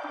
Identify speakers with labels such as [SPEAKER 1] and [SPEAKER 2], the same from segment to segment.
[SPEAKER 1] Aw,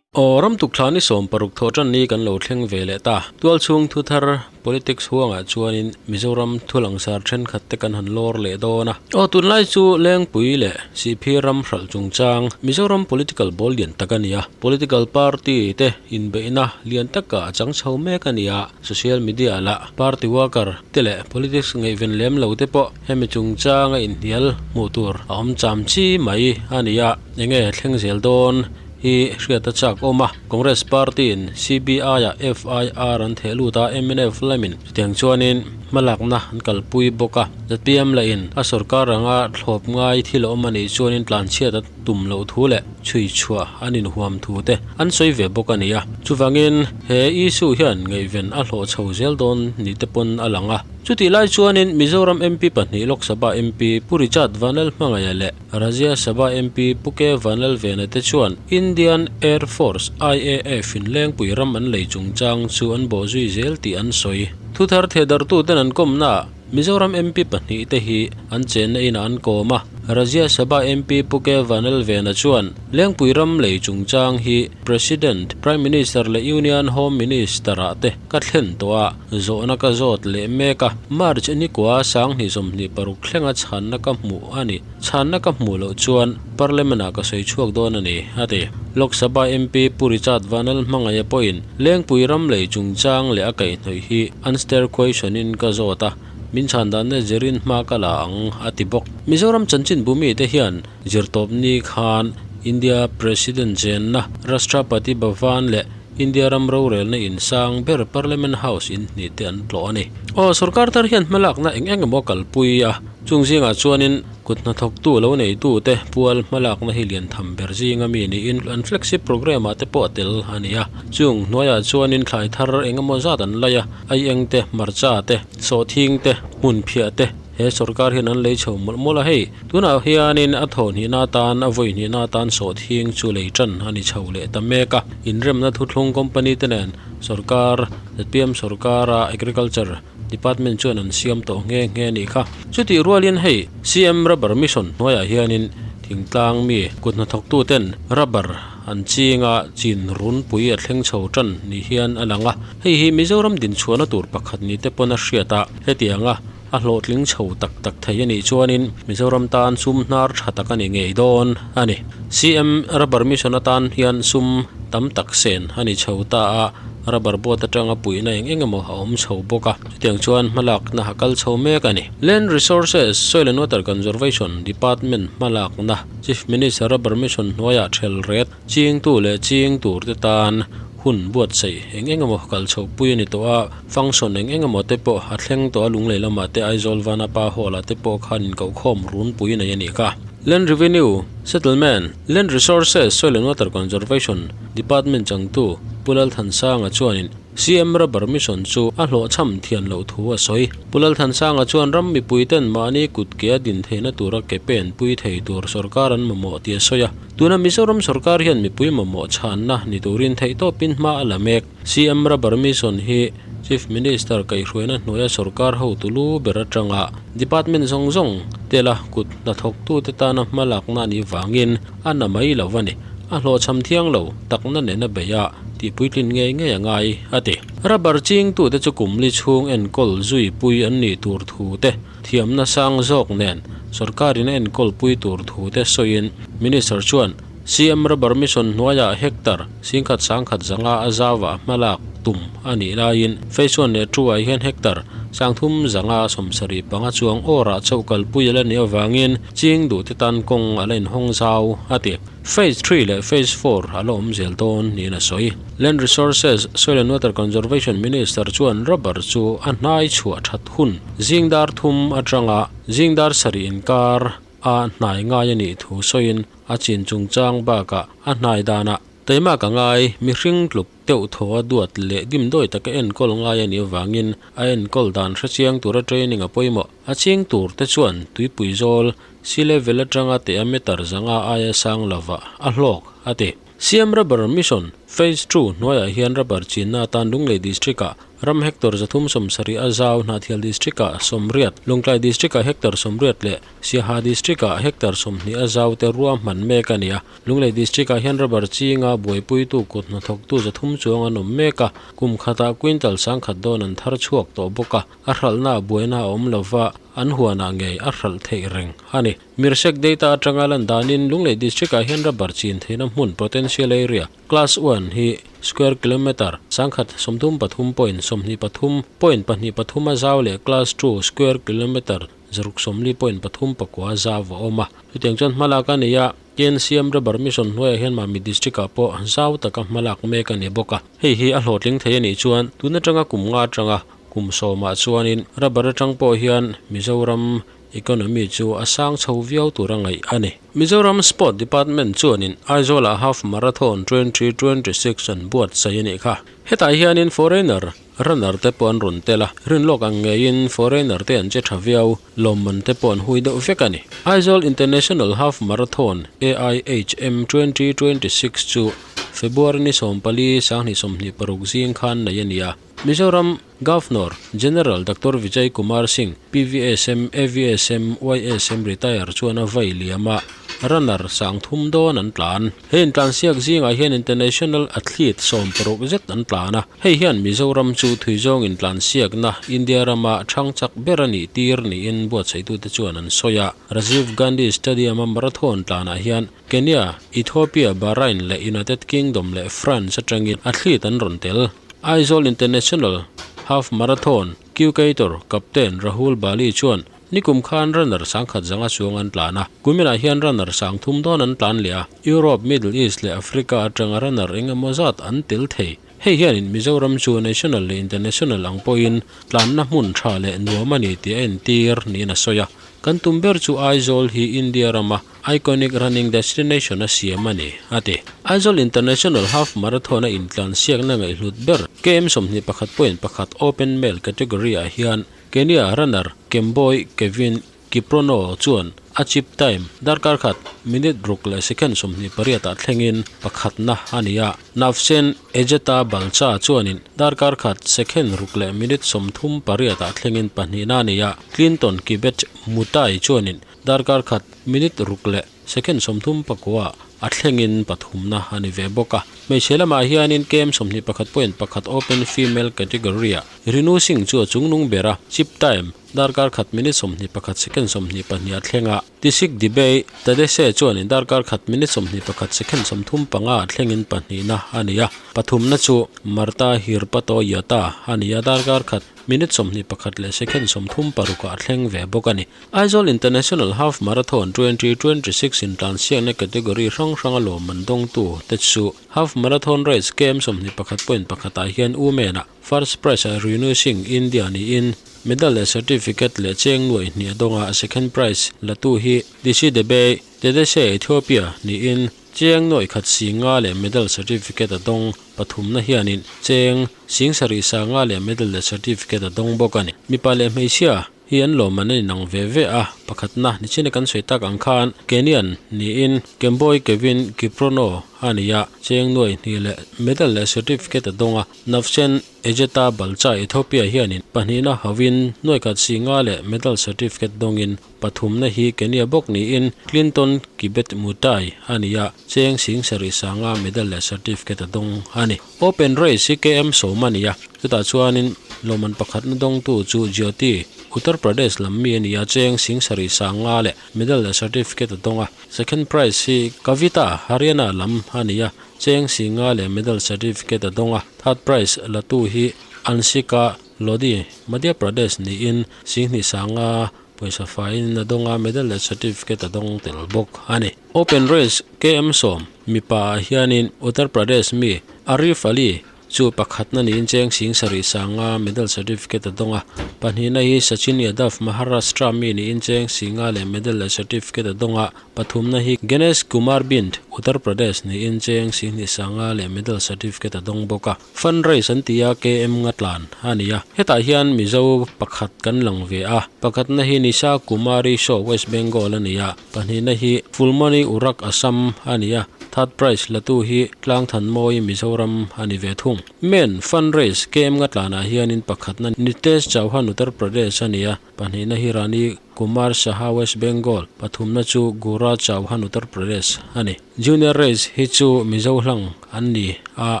[SPEAKER 1] ram tukthla ni 60 thawh tan ni kan lo thleng ve leh ta. Tualchhung thu thar politics huangah chuanin Mizoram thu langsar thenkhat te kan han lawr leh dawn a. Aw, tunlai chu Lengpui leh Sihphir ram hralh chungchang Mizoram political ball lian tak a ni a. Political party te inbeihna lian taka a chang chho mek a ni a. Social media lah party worker te leh politics ngaihven lem lo te pawh hemi chungchanga inhnial hmuh tur a awm cham chi mai a ni a. Enge thleng zel dawn? hi hriat a chak awm a, Congress party in CBI ah FIR an theh lut a, mnf lamin chutiang chuanin hmalakna an kalpui bawk a, zpm lah in a sorkar anga thlawp ngai thil a awm a nih chuanin tlanchhiat a tum loh thu leh chhui chhuah an inhuam thu te an sawi ve bawk a ni a, chuvangin he issue hian ngaihven a hlawh chho zel dawn ni te pawn a lang a. Chutih lai chuanin Mizoram MP pahnih Lok Sabha MP Pu Richard Vanlalhmangaia leh Rajya Sabha MP Pu K Vanlalvena te chuan Indian Air Force, IAF, in Lengpui ram an lei chungchang chu an bawhzui zel tih an sawi. Thuthar thehdarhtuten an kawmnaah Mizoram MP pahnihte hi an chenna inah an kawm a. Rajya Sabha MP Pu K Vanlalvena chuan Lengpui ram lei chungchang hi President, Prime Minister leh Union Home Minister-ah te ka thlen tawh a, zawhna ka zawt leh mek a. March nikua 2026 thlenga chhanna ka hmuh a ni. Chhanna ka hmuh loh chuan Parliament-ah ka sawi chhuak dawn a ni, a ti. Lok Sabha MP Pu Richard Vanal hmangaih pawhin Lengpui ram lei chungchang leh a kaihhnawih hi unstair question-in ka zawt a, min chhan danna zirin hma ka la ang, a ti bawk. Mizoram chanchin bumite hian zirtawpni khan India President chenna Rashtrapati Bhavan leh India ram rorelna in sang ber Parliament House in hnih te an tlawh a ni. Aw, sorkar thar hian hmalakna eng eng emaw a kalpui a, chung zingah chuanin kut hnathawktu lo neitu te pual hmalakna hi lian tham ber zinga mi niin an flagship programme ah te pawh a tel a ni a. Chung hnuaiah chuanin thlai thar eng emaw zat an laih a, aieng te, hmarcha te, sawhthing te, hmunphiah te, He sorkar hian an lei chho mawlh mawlh a, hei tunah hianin a thaw hnihna atan a vawi hnihna atan sawhthing chu lei tan a ni chho leh ta mek a. Inremna thuthlung company te nen sorkar zpm sorkara agriculture department chuan an siam tawh nghe nghe a nih kha. Chutih rualin hei CM rubber mission hnuaiah hianin thingtlang mi kut hnathawktu ten rubber an chinga chin runpui a thleng chho tan ni hian a lang a. Hei hi Mizoram dinchhuahna tur pakhat ni te pawn a hriat a, hetianga A hlawhtling chho tak tak thei a nih chuanin Mizoram tan sum hnar tha tak a ni ngei dawn a ni. CM Rubber Mission atan hian sum tam tak sen a ni chho ta a, rubber boat atanga puihna eng eng emaw a awm chho bawk a, chutiang chuan hmalakna a kal chho mek a ni. Land Resources, Soil and Water Conservation Department hmalakna Chief Minister Rubber Mission hnuaiah thel ret Chingtu leh ching turte tan hun buatsaih eng eng emaw kal chhoh pui a ni tawh a, function eng eng emaw te pawh a thleng tawh a, Lunglei lamah te Aizawl Vanapa Hall ah te pawh khan inkohkhawm runpui nei a nih kha. Land Revenue, Settlement, Land Resources, Soil and Water Conservation Department changtu Pu Lalthansanga chuanin CM Rubber Mission chu a hlawhchham thian loh thu a sawi. Pu Lalthansanga chuan ram mipuiten mahni kut ke a din theihna tura ke pen pui thei tur sorkar an mamawh tih a sawi a. Tuna Mizoram sorkar hian mipui mamawh chhanna ni turin theihtawpin hma a la mek. CM Rubber Mission hi Chief Minister kaihhruaina hnuaia sorkar hotu lu ber atanga department zawng zawng tela kut hnathawktute tana hmalakna a nih vangin a na mai lo a ni. A hlawhchham thiang lo takna nena bei a tihpuitlin ngei ngei a ngai, a ti. Rubber chingtute chu kum li chhung enkawl zui pui an nih tur thu te, thiamna sang zawk nen sorkarin a enkawl pui tur thu te sawiin Minister chuan CM Rubber Mission hnuaiah hectare singkhat sangkhat zanga a zauah hmalak tum a nih laiin Phase one leh two ah hian hectare sangthum zanga 75 chuang awrah chauh kalpui a la nih avangin ching duhte tan kawng a la inhawng zau, a ti. Phase three leh Phase four a la awm zel dawn niin a sawi. Land Resources, Soil and Water Conservation Minister chuan rubber chu a hnai chhuah that hun zing dar thum atanga zing dar sarih inkar a hnai ngai a nih thu sawiin a chin chungchang bakah a hnai danah taima ka ngai mihring tluk deuh thaw a duat leh dimdawi taka enkawl ngai a nih avangin a enkawl dan hrechiang tura training a pawimawh. A ching tur te chuan tuipui zawl sea level atanga teh a meter zanga aia sang lova a hlawk a ti. Siam Rubber Mission Phase Two hnuaiah hian rubber chinna atan Lunglei District-ah Ram hectare 370 a zau Hnahthial District-ah 80, Lawngtlai District-ah hectare 80 leh Siaha District-ah hectare 20 a zau te ruahman mek a ni a. Lunglei District-ah hian rubber chinga buaipuitu kut hnathawktu 300 chuang an awm mek a, kum khatah quintal 10,000 dawn an thar chhuak tawh bawk a, a hralhna buaina a awm lova an huanah ngei a hralh theih reng a ni. Mirsek data atanga lan danin Lunglei District-ah hian rubber chin theihna hmun potential area, Class one, hi square kilometre 133 point 23 point pahnih pathum a zau leh Class two square kilometre 640 point pathum pakua a zau a awm a. Chutiang chuan hmalak a nei a, KNCM Rubber Mission hnuaiah hian Mami District-ah pawh zau taka hmalak mek a ni bawk a. Hei hi a hlawhtling thei a nih chuan tun atanga kum nga atanga kum sawmah chuanin rubber atang pawh hian Mizoram economy chu a sang chho viau tur a ngaih a ni. Mizoram Sport Department chuanin Aizawlah Half Marathon 2026 an buatsaih a nih kha. Hetah hianin foreigner runner te pawh an rawn tel a, rinlawk ang ngeiin foreigner te an che tha viau, lawmman te pawh an hui deuh vek a ni. Aizawl International Half Marathon, AIHM 2026, chu February ni 14, 2026 zing khan nei a ni a. Mizoram Governor General Doctor Vijay Kumar Singh, PVSM, AVSM, YSM retire chuan a vai liam a, runner 3000 dawn an tlan. Hei intlansiak zingah hian international athlete 60 zet an tlan a, hei hian Mizoram chu thui zawng intlansiakna India rama thang chak ber a nih tir niin buatsaitute chuan an sawi a. Rajiv Gandhi Stadium-a marathon tlanah hian Kenya, Ethiopia, Bahrain leh United Kingdom leh France atangin athlete an rawn tel. Aizawl International Half Marathon Cucator Captain Rahul Bali chuan nikum khan runner 10,000 zanga chuang an tlan a, kuminah hian runner 3000 dawn an tlan leh a, Europe, Middle East leh Africa atanga runner eng emaw zat an tel thei. Hei hianin Mizoram chu national leh international ang pawhin tlanna hmun tha leh nuam a ni tih a entir niin a sawi a. Kan tum ber chu Aizawl hi India rama iconic running destination a siam a ni, a ti. Aizawl International Half Marathon a intlansiakna ngaihhlut ber KM 21.1 Open Male category ah hian Kenya runner Kemboi Kevin Kiprono chuan a chip time darkar khat minute ruk leh second 28 ah thlengin pakhatna a ni a. Navsen Ejeta Balcha chuanin darkar khat second ruk leh minute 38 ah thlengin pahnihna a ni a. Clinton Kibet Mutai chuanin darkar khat minute ruk leh second 39 a thlengin pathumna a ni ve bawk a. Hmeichhe lamah hianin KM 21.1 Open Female category ah Rinu Singh chu a chungnung ber a, chip time darkar khat minute 21 second 22 a thleng a. Tisik Dibei Tadese chuanin darkar khat minute 21 second 35 a thlengin pahnihna a ni a. Pathumna chu Marta Hirpato Yata a ni a, darkar khat minute 21 leh second 36 a thleng ve bawk a ni. Aizawl International Half Marathon 2026 intlansiakna category hrang hranga lawmman dawngtu te chu Half Marathon Race KM 21.1 ah hian women ah First Prize ah Rinu Singh, India niin medal leh certificate leh cheng nuaih hnih a dawng a, Second Prize latu hi Disi Debey, Tedeshe, Ethiopia niin cheng nuaih khat 50 leh medal certificate a dawng. Pathumna hianin cheng 75,000 leh medal leh certificate a dawng bawk a ni. Mipa leh hmeichhia hi an lawmman a inang ve ve a, pakhatna nichina kan sawi tak ang khan Kenyan niin Kemboi Kevin Kiprono a ni a, cheng nuaih hnih leh medal leh certificate a dawng a. Navsen Ejeta Balcha Ethiopia hianin pahnihna hauhin nuaih khat 50 leh medal certificate dawngin pathumna hi Kenya bawk niin Clinton Kibet Mutai a ni a, cheng 75,000 medal leh certificate a dawng a ni. Open Race hi KM 10 a ni a, chutah chuanin lawmman pakhatna dawngtu chu Jyoti, Uttar Pradesh lam mi a ni a, cheng 75,000 leh medal leh certificate a dawng a. Second prize hi Kavita, Haryana lam a ni a, cheng 50 leh medal certificate a dawng a. Third prize latu hi Anshika Lodi, Madhya Pradesh niin 25,000 pawisa faiin a dawng a, medal leh certificate a dawng tel bawk a ni. Open Race KM 10 mipa ah hianin Uttar Pradesh mi Arif Ali chu pakhatna niin cheng 75,000 medal certificate a dawng a, pahnihna hi Sachin Yadav Maharashtra mi niin cheng 50 leh medal leh certificate a dawng a, pathumna hi Ganesh Kumar Bind, Uttar Pradesh niin cheng 25,000 leh medal certificate a dawng bawk a. Fun race an ti a, KM nga tlan a ni a. Hetah hian Mizo pakhat kan lang ve a, pakhatna hi Nisha Kumari Shaw West Bengal a ni a, pahnihna hi Fulmani Urak Assam a ni a. Third prize latu hi Tlangthanmawi Mizoram a ni ve thung. Men Fun Race KM nga tlanah hianin pakhatna Nitesh Chauhan Uttar Pradesh a ni a, pahnihna hi Rani Kumar Saha West Bengal, pathumna chu Gura Chauhan Uttar Pradesh a ni. Junior Race hi chu Mizo hlang an ni a,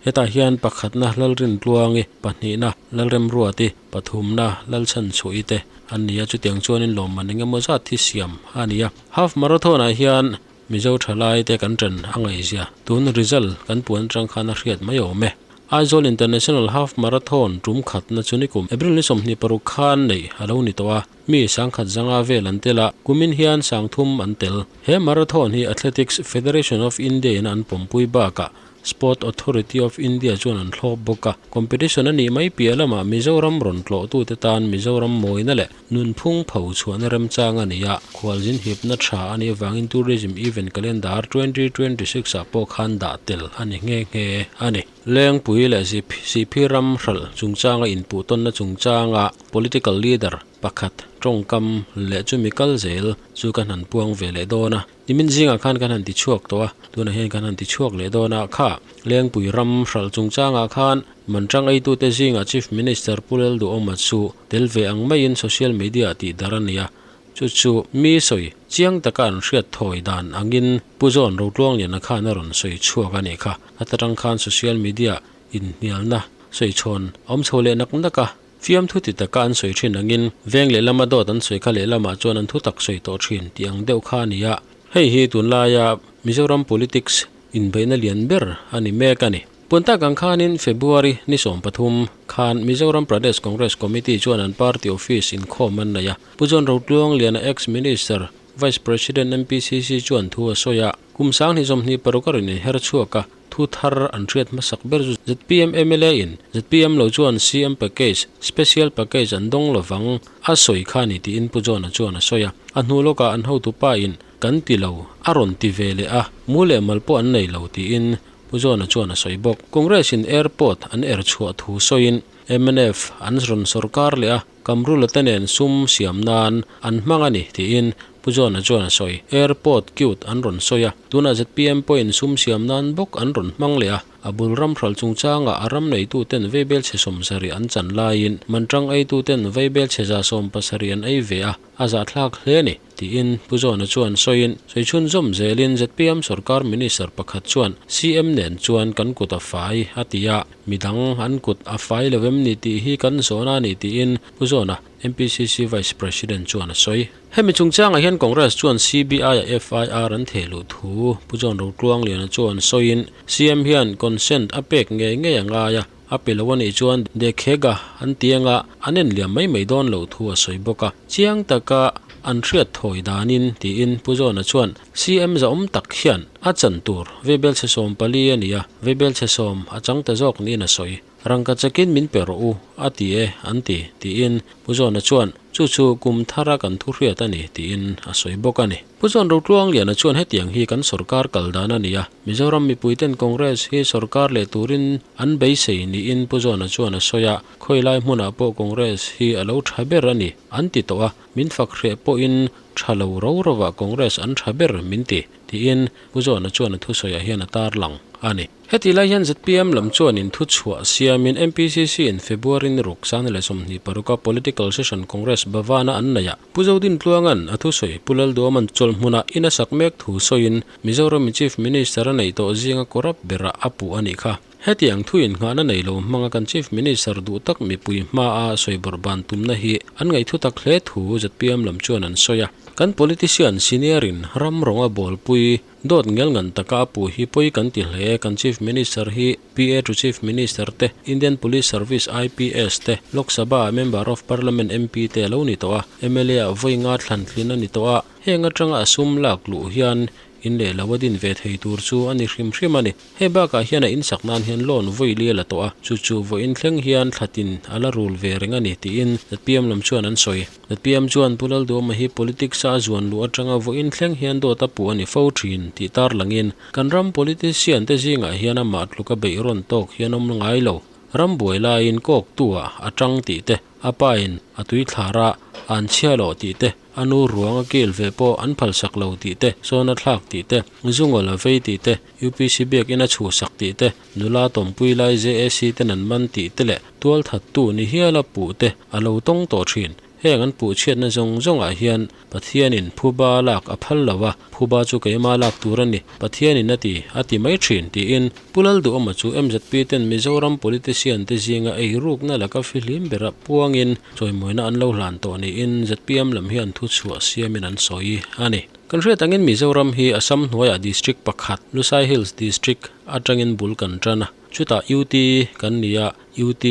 [SPEAKER 1] hetah hian pakhatna Lalrintluangi, pahnihna Lalremruati, pathumna Lalchhanchhuahi te an ni a, chutiang chuanin lawmman engemaw zat hi siam a ni a. Half Marathon ah hian Mizo thalai te kan ṭan a ngaihzia tun result kan puan aṭang khan a hriat mai awm e. Aizawl International Half Marathon tum khatna chu nikum April ni 26 khan neih a lo ni tawh a, mi sangkhat zanga vel an tel a, kumin hian sangthum an tel. He marathon hi Athletics Federation of India in an pawmpui bakah Sport Authority of India chuan an thlawp bawk a, competition a nih mai piah lamah Mizoram rawn tlawhtute tan Mizoram mawina leh nunphung pho chhuahna remchang a ni a, khualzin hipna tha a nih avangin Tourism Event Calendar 2026 ah pawh khan dah tel a ni nghe nghe a ni. Lengpui leh Sihphir ram hralh chungchanga inpuhtawnna chungchanga political leader pakhat tawngkam leh chumi kal zel chu kan han puang ve leh dawn a. Nimin zingah khan kan han ti chhuak tawh a, tunah hian kan han ti chhuak leh dawn a, kha Lengpui ram hralh chungchangah khan Manchang eitute zingah Chief Minister Pu Lalduhawma chu tel ve ang maiin social media ah tih dar a ni a, chu chu mi sawi chiang taka an hriat thawi dan angin Pu John Rotluangliana khan a rawn sawi chhuak a nih kha. A ta tang khan social media inhnialna sawi chhawn a awm chho leh nak nak a. Fiamthu ti taka an sawi thin angin veng lehlama dawt an sawi kha lehlamah chuan an thutak sawi tawh thin tih ang deuh kha a ni a. Hei hi tunlaia Mizoram politics inbeihna lian ber a ni mek a ni. Puntak ang khanin February ni 13 khan Mizoram Pradesh Congress Committee chuan an party office inkhawm an nei a. Pu John Rotluangliana ex-Minister, Vice President MPCC chuan thu a sawi a, kum 2026 a rawn inher chhuak a. Thu thar an hriat hmasak ber chu zpm mla in zpm lo chuan CM package, special package an dawng lovang a sawi kha ni tiin Pu John-a chuan a sawi a. A hnu lawkah an hotupa in kan ti lo a rawn ti ve leh a, mu leh mal pawh an nei lo tiin Pu John-a chuan a sawi bawk. Congress in airport an er chhuah thu sawiin mnf an rawn sawrkar leh a, Kamrula te nen sum siam nan an hmang a ni tiin Pu John-a chuan a sawi. Airport cute an rawn sawi a, tunah zpm pawhin sum siam nan bawk an rawn hmang leh a, a bul ram hral chungchangah a ram neituten veibel chhe 70 an chan laiin Manṭang eituten veibel chhe 70 an ei ve a, a zahthlak hle a ni. Tiin Pu Zawna chuan sawiin, sawi chhunzawm zelin zpm sorkar minister pakhat chuan CM nen chuan kan kut a fai a ti a, midang an kut a fai lo em ni tih hi kan zawhna a ni tiin Pu Zawna, MPCC Vice President chuan a sawi. Hemi chungchangah hian Congress chuan CBI-a FIR an theh luh thu Pu John Rotluangliana chuan sawiin, CM hian consent a pek ngei ngei a ngai a, a pe lo a nih chuan Dekhega an ti anga an en liam mai mai dawn loh thu a sawi bawk a, chiang taka an hriat thawi danin tiin Pu Zawna chuan CM zahawm tak hian a chan tur Veibelchhe 14 a ni a, Veibelchhe 10 a chang ta zawk niin a sawi. Rangka chakin min pe rawh u a ti e an ti tiin Pu Zawna chuan chu chu kum thara kan thu hriat a ni tiin a sawi bawk a ni. Pu John Rotluangliana chuan hetiang hi kan sorkar kal dan a ni a, Mizoram mipuiten Congress hi sorkar leh turin an beisei niin Pu John-a chuan a sawi a, khawilai hmunah pawh Congress hi a lo tha ber a ni an ti tawh a, min fak hreh pawhin tha lo ro rovah Congress an tha ber min ti, tiin Pu John-a chuan a thusawiah hian a tarlang a ni. Heti lai hian zpm lam chuanin thuchhuah siamin MPCC in February ni ruk 2026 a Political Session Congress Bhavan-a an neih ah Pu Zodin Tluanga'n a thusawi Pu Lalduaman chawlhmunah in a sak mek thu sawiin Mizoram Chief Minister a neih tawh zinga corrupt berah a puh a nih kha. Heti ang thu innghahna nei lo hmanga kan Chief Minister duh tak mipui hmaa sawi bawrh ban tumna hi an ngaih thutak hle thu zpm lam chuan an sawi a. Kan politician senior in ram rawnga bawlpui Dawt ngel ngan taka a puh hi pawi kan ti hle. Kan Chief Minister hi PA to Chief Minister te, Indian Police Service IPS te, Lok Sabha ah Member of Parliament MP te a lo ni tawh a, mla ah vawi nga thlan tlin a ni tawh a, heng atanga a sum lak luh hian in leh lo a din ve thei tur chu a ni hrim hrim a ni. Hei bakah hian a insak nan hian loan vawi li a la tawh a, chu chu vawiin thleng hian thlatin a la rul ve reng a ni tiin zpm lam chuan an sawi. Zpm chuan Pu Lalduama hi politics a zuan luh atanga vawiin thleng hian dawt a puh a ni fo thin tih tarlangin kan ram politician te zingah hian amah tluka beih rawn tawk hian awm ngai lo. Ram buai laiin kawk tu ah a tang tih te, a pa in a tui thlar a, an chhia loh tih te, a nu ruang a kil ve pawh an phalsak lo tih te, sawn a thlak tih te, zungawl a vei tih te, UPC biakin a chhuhsak tih te, nula tawmpui lai JAC ten an man tih te leh tualthattu ni hiala puh te a lo tawng tawh thin. Heng an puh chhiatna zawng zawngah hian Pathianin phuba lak a phal lo a, phuba chu keima lak tur a ni, Pathianin a ti, a ti mai thin, tiin Pu Lalduhawma chu mzp ten Mizoram politician te zinga eirukna laka fihlim bera puangin chawimawina an lo hlan tawh niin zpm lam hian thuchhuah siamin an sawi a ni. Kan hriat angin Mizoram hi Assam hnuaiah district pakhat, Lusai Hills District, atangin bul kan tan a, chutah UT kan ni a, UT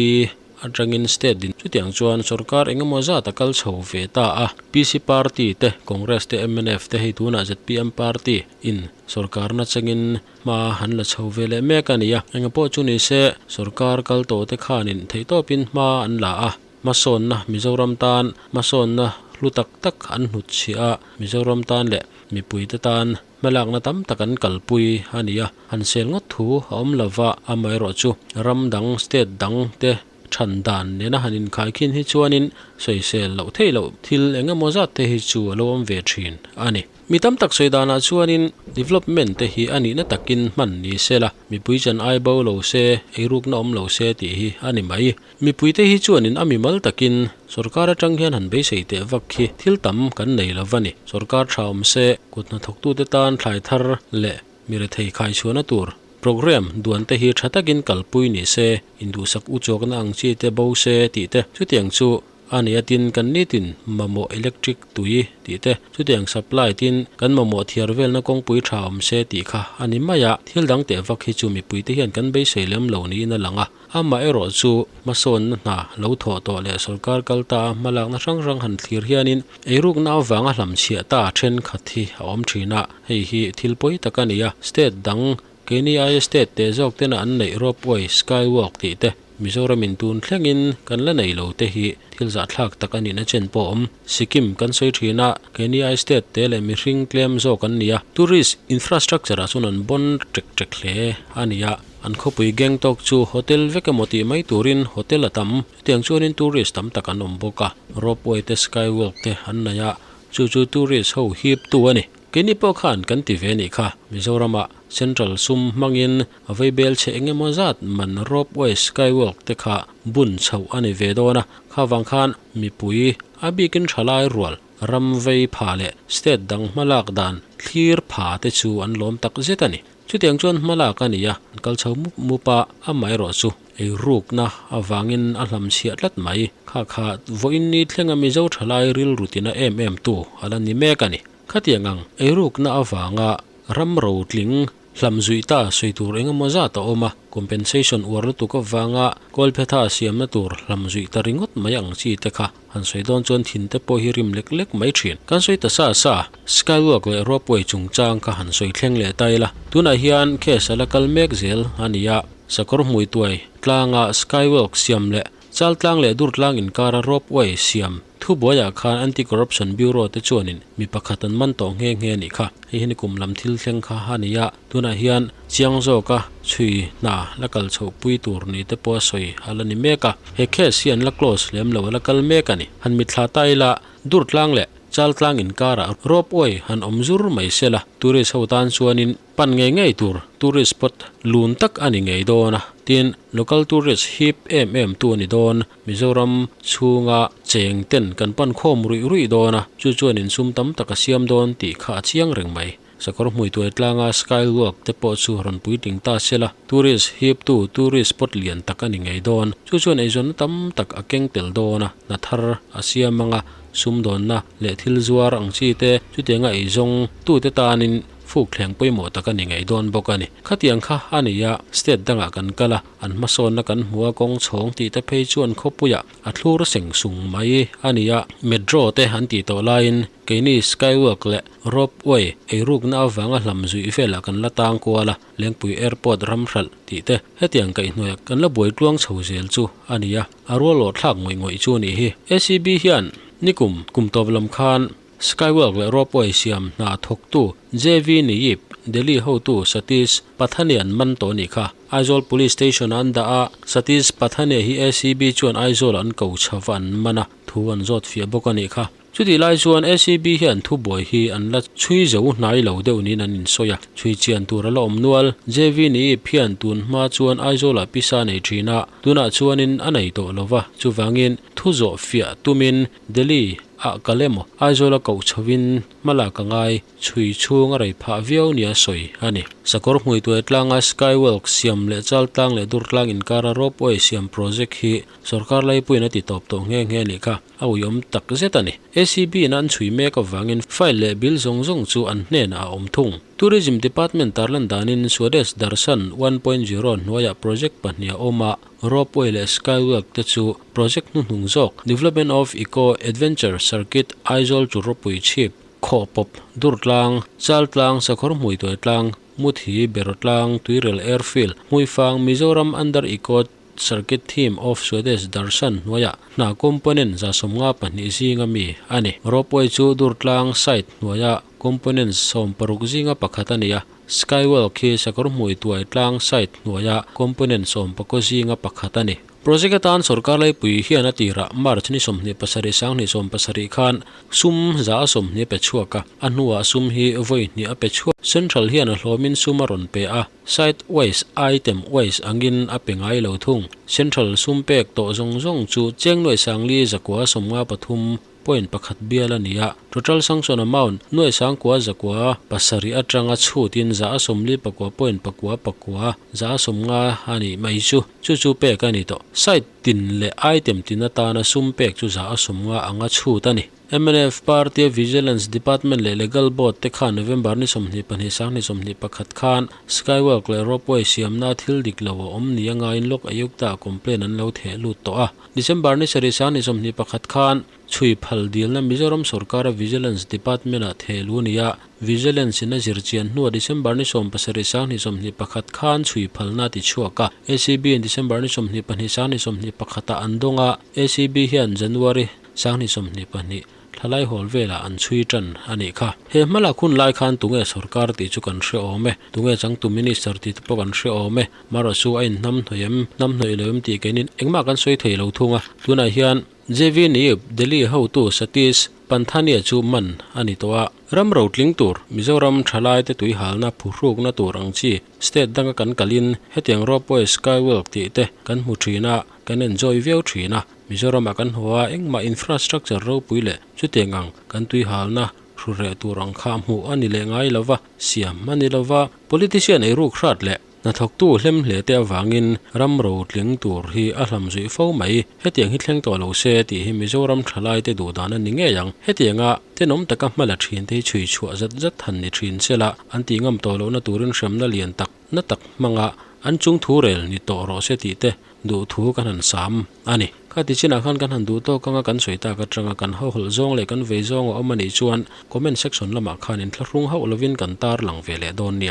[SPEAKER 1] atangin state din chutiang chuan sorkar engemaw zat a kal chho ve ta a, PC party te, Congress te, mnf te hei tunah zpm party in sorkarna changin hma han la chho ve leh mek a ni a, engapawh chu ni se sorkar kal tawh te khanin theihtawpin hma an la a, hmasawnna Mizoram tan hmasawnna hlu tak tak an hnutchhiah a, Mizoram tan leh mipuite tan Hmalakna tam tak an kalpui a ni a, han sel ngawt thu a awm lo va, amaherawhchu ram dang, state dang te than dan nena han inkhaikhin hi chuanin sawisel loh theih loh thil eng emaw zat te hi chu a lo awm ve thin a ni. Mi tam tak sawi danah chuanin development te hi a nihna takin hman ni se la, mipui chan ai bo lo se, eirukna awm lo se tih hi a ni mai. Mipuite hi chuanin a mimal takin sorkar atang hian han beisei teh vak khi thil tam kan nei lo va ni. Sorkar tha awm se, kut hnathawktute tan thlai thar leh mi rethei khaichhuahna tur program duan te hi tha takin kalpui ni se, induhsak u chawkna ang chi te bo se tih te chutiang chu a ni a tin kan nitin mamawh electric tui tih te chutiang supply tin kan mamawh thiar velna kawngpui tha awm se tih kha a ni mai a, thil dang teh vak hi chu mipuite hian kan beisei lem lo niin a lang a. Amaherawh chu hmasawnna hna lo thawh tawh leh sorkar kal ta a hmalakna hrang hrang han thlir hianin eirukna avanga hlamchhiah ta thenkhat hi a awm thin a, hei hi thil pawi tak a ni a, state dang keini aia state teh zawk tena an neih ropeway, skywalk tih te Mizoramin tun thlengin kan la nei lo te hi thil zahthlak tak a nihna chen pawh a awm. Sikkim kan sawi thin a, keini aia state te leh mihring tlem zawk an ni a, tourist infrastructure ah chuan an bawn ṭek ṭek hle a ni a. An khawpui Gangtok chu hotel vek emaw tih mai turin hotel a tam. Chutiang chuanin tourist tam tak an awm bawk a, ropeway te skywalk te an nei a, chu chu tourist ho hip tu a ni. Keini pawh khan kan ti ve nih kha, Mizoramah central sum hmangin a vaibel chhe eng emaw zat man ropeway skywalk te kha bun chhoh a ni ve dawn a, kha vang khan mipui a bikin thalai rual ram vei pha leh state dang hmalak dan thlir pha te chu an lawm tak zet a ni. Chutiang chuan hmalak a ni a, an kal chho mup mup a, amaherawh chu ei rukna avangin a hlamchhiah tlat mai. Kha kha vawiin ni thlenga Mizo thalai rilru tina em em tu a la ni mek a ni. Khatiang ang ei rukna avanga ram rotling hlam zuih ta sawi tur engemaw zat a awm a, compensation uar lutuk avanga kawlphetha siamna tur hlam zuih ta ringawt mai ang chi te kha Han sawi dawn chuan thin te pawh hi rim lek lek mai thin. Kan sawi ta sa sa, Skywalk leh Ropeway chungchang kha han sawi thleng leh ta ila. Tunah hian case a la kal mek zel a ni a, sakawr hmui tuai tlanga Skywalk siam leh Chaltlang leh Durtlang inkara Ropeway siam thubuaiah khan Anti-Corruption Bureau te chuanin mi pakhat an man tawh nghe nghe a nih kha. Hei hi nikum lam thil thleng kha a ni a. Tunah hian chiang zawka chhui hna la kal chhoh pui tur ni te pawh a sawi a la ni mek a, he case hi an la close lem lo a la kal mek a ni. Han mitthla ta ila Durtlang leh Chaltlang inkarah ropeway han awm zur mai se la, tourist ho tan chuanin pan ngei ngei tur tourist spot lun tak a ni ngei dawn a, tin local tourist hip em em tu a ni dawn. Mizoram chhunga cheng ten kan pan khawm ruih ruih dawn a, chu chuan insum tam tak a siam dawn tih kha a chiang reng mai. Sakawr hmui tuai tlanga skywalk te pawh chu rawn puitling ta se la, tourist hiptu tourist spot lian tak a ni ngei dawn. Chu chuan eizawnna tam tak a keng tel dawn a, hna thar a siam anga sumdawnna leh thil zuar ang chi te chutianga eizawng tute tanin fuk thleng pawimawh tak a ni ngei dawn bawk a ni. Khatiang kha a ni a, state dangah kan kal a, an hmasawnna kan hmu a kawng chhawng tih te phei chuan khawpuiah a thlur seng sung mai a ni a, metro te an tih tawh laiin keini skywalk leh Ropeway eirukna avanga hlam zuih velah kan la tang kual a, Lengpui Airport ram hralh tih te hetiang kaihhnuaiah kan la buai tluang chho zel chu a ni a, a rual awh thlak ngawih ngawih chu a nih hi. ACB hian nikum kum tawp lam khan Skywalk leh Ropeway siam hna thawktu JV Niyip Delhi hotu Satish Pathane an man tawh a nih kha. Aizawl Police Station ah an dah a, Satish Pathane hi ACB chuan Aizawl ah an ko chho va an man a, thu an zawt fiah bawk a nih kha. Chutih lai chuan ACB hian thubuai hi an la chhui zo hnai lo deuh niin an insawi a, chhui chian tur a la awm nual. JV Niip hian tun hma chuan Aizawl ah pisa nei thin a, tunah chuanin a nei tawh lo va, chuvangin thu zawh fiah tumin Delhi ah kal emaw Aizawl a koh chhoin hma lak a ngai. Chhui chhung a rei phah viau nia sawi a ni. Sakawr hmuituai tlanga Skywalk siam leh Chaltlang leh Durtlang inkara Ropeway siam project hi sorkar laipuiin a ti tawp tawh nghe nghe nih kha a uiawm tak zet a ni. ACB in an chhui mek avangin file leh bill zawng zawng chu an hnenah a awm thung. Tourism Department tarlan danin Swadesh Darshan 1.0 hnuaiah project pahniha awm a, Ropeway leh Skywalk te chu project hnuhnung zawk Development of Eco Adventure Circuit Aizawl chu ropui chhip Khawhpawp, Durtlang, Chaltlang, Sakhawr Hmuituai Tlang, Muthi, Berawtlang, Tuirel Airfield, Hmuifang, Mizoram Under Eco Circuit Theme of Swadesh Darshan hnuaiah hna component 72 zinga mi a ni. Ropeway chu Durtlang site hnuaia component 16 zinga pakhat a ni a, Skywalk hi Sakawr Hmuituai Tlang site hnuaia component 19 zinga pakhat a ni. Project atan sorkar laipui hian a tirah March ni 27 2017 khan sum 120 pe chhuak a, a hnuah sum hi vawi hnih a pe chhuak. Central hian a hlawmin sum a rawn pe a, site wise, item wise angin a pe ngai lo thung. Central sum pek tawh zawng zawng chu cheng nuaih sangli 953 point pakhat bial a ni a, total sanction amount nuaih sangkua 907 atanga chhutin 149 point pakua pakua 150 a nih mai chu, chu chu pek a ni tawh. Site tin leh item tin atana sum pek chu 150 anga chhut a ni. Mnf Party-a Vigilance Department leh Legal Board te khan November ni 22 2021 khan Skywalk leh Ropeway siamna thil dik lo a awm ni angaiin Lok Ayukta-ah complaint an lo theh lut tawh a. December ni sarih 21 khan chhui phal dilna Mizoram sorkara Vigilance Department-ah theh lu a ni a, Vigilance in a zir chian hnuah December ni 7 2021 khan chhui phalna a ti chhuak a, ACB in December ni 22 2021 ah an dawng a, ACB hian January 2022 thlalai hawl velah an chhui tan a nih kha. He hmalak hun lai khan tunge sorkar tih chu kan hre awm e, tunge changtu minister tih te pawh kan hre awm e, marawh chu a inhnam hnawih em, hnam hnawih lo em tih keinin engmah kan sawi thei lo thung a, tunah hian JV Niip, Delhi hotu Satish Panthania chu man a ni tawh a. Ram rotling tur, Mizoram thalaite tuihalna phuhrukna tur ang chi state danga kan kalin hetiang ropeway skywalk tih te kan hmu thin a, kan enjoy viau thin a. Mizoramah kan hmu a, engmah infrastructure ropui leh chutiang ang kan tuihalna hrureh tur ang kha hmuh a ni leh ngai lova, siam a ni lova. Politician eiruk hrat leh hnathawktu hlem hle te avangin ram rotling tur hi a hlam zuih fo mai. Hetiang hi thleng tawh lo se tih hi Mizoram thalaite duh dan a ni ngei ang. Hetianga tenawm taka hma la thin te hi chhui chhuah zat zat han ni thin sela, an tih ngam tawh lohna turin hremna lian tak na tak hmanga an chung thu rel ni tawh rawh se tih te duh thu kan han sam a ni. Kha ti chinah khan kan han duh tawk anga kan sawi tak atanga kan hauhawlh zawng leh kan vei zawng a awm a nih chuan comment section lamah khan inthlahrung hauh lovin kan tar lang ve leh dawn nia.